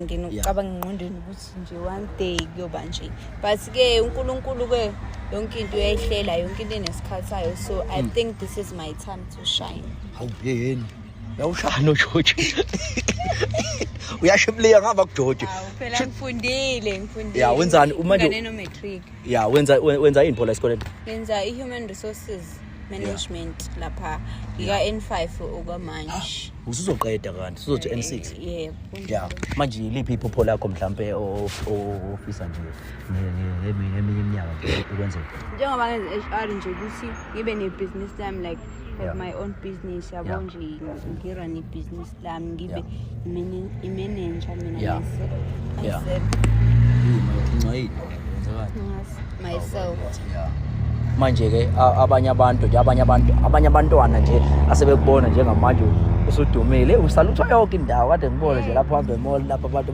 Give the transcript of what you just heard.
Nginokucabanga engqondweni ukuthi nje one day kuyoba nje, but-ke uNkulunkulu-ke yonke into uyayihlela, yonke into inesikhathi sayo, so I think this is my time to shine. Hawu yeyeni, uyawushaya nojoji, uyashimliya ngaba kujoji. Hawu phela, ngifundile, ngifundile. Ya, wenzani manje? Ngane no-matric. Ya, wenza yini phola esikoleni? Ngenza i-human resources management lapha, ngika-N5 okwamanje. Usuzoqeda kanti usuzothi N6? Yebo. Ya, manje yiliphi iphupho lakho mhlampe ofisa nje ngeminye iminyaka nje ukwenzeka? Njengoba ngenza HR nje, ukuthi ngibe nebhizinisi lami, like have my own business, yabo, nje ngirun ibhizinisi lami, ngibe i-manager mina myself. Yini? Myself. Yeah. Manje-ke abanye abantu nje, abanye abantu, abanye abantwana nje asebekubona njengamanje usudumile, usaluthwa yonke indawo. Kade ngibone nje lapho uhambe e-mall lapho abantu.